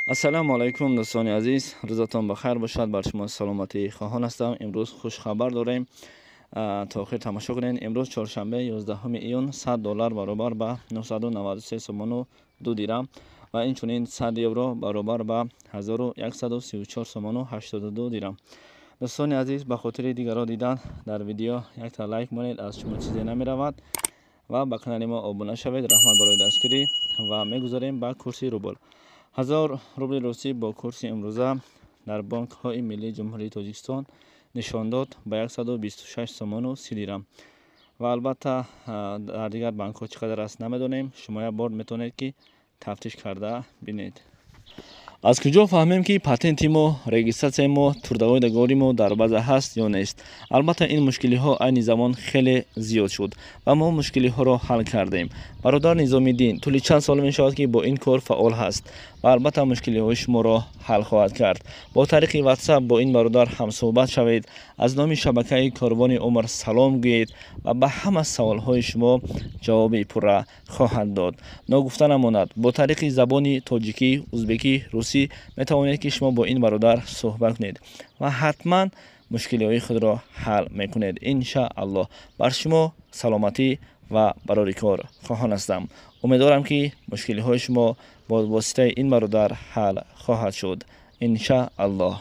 Ассалому алайкум, дӯстони азиз, рӯзатон бахайр бошад. Бар шумо саломатӣ хоҳон ҳастам. Имрӯз хушхабар дорем, то охир тамошо кунед. Имрӯз чоршанбе, 11 июн, 100 доллар баробар ба 993 сомону 2 дирам ва инчунин 100 евро баробар ба 1134 сомону 82 дирам. Дӯстони азиз, ба хотири дигарро дидан дар видео якта лайк монед, аз шумо чизе намеравад, ва ба канали мо обуна шавед. Раҳмат барои дастгирӣ. Ва мегузарем ба курси рубл. 1000 рубли русӣ бо курси имрӯза дар бонкҳои миллии Ҷумҳурии Тоҷикистон нишон дод ба 126 сомону 30 дирам. Ва албатта, дар дигар бонкҳо чӣ қадар аст, намедонем. Шумо як бор метавонед, ки тафтиш карда бинед. Аз куҷо фаҳмем, ки патенти мо, регистратсияи мо, трудовой договори мо дар база ҳаст ё нест? Албатта, ин мушкилиҳо айни замон хеле зиёд шуд ва мо мушкилиҳоро ҳал кардем. Бародар Низомиддин тӯли чанд сол мешавад, ки бо ин кор фаъол ҳаст ва албатта мушкилиҳои шуморо ҳал хоҳад кард. Бо тариқи Ватсап бо ин бародар ҳамсӯҳбат шавед, аз номи шабакаи Корвони умр салом гӯед ва ба ҳама саволҳои шумо ҷавоби пурра хоҳад дод. Ногуфта намонад, бо тариқи забони тоҷикӣ, узбекӣ, русӣ метавонед, ки шумо бо ин бародар суҳбат кунед ва ҳатман мушкилиҳои худро ҳал мекунед, иншааллоҳ. Бар шумо саломатӣ ва барори кор хоҳон ҳастам. Умедворам, ки мушкилиҳои шумо бо воситаи ин бародар ҳал хоҳад шуд, иншааллоҳ.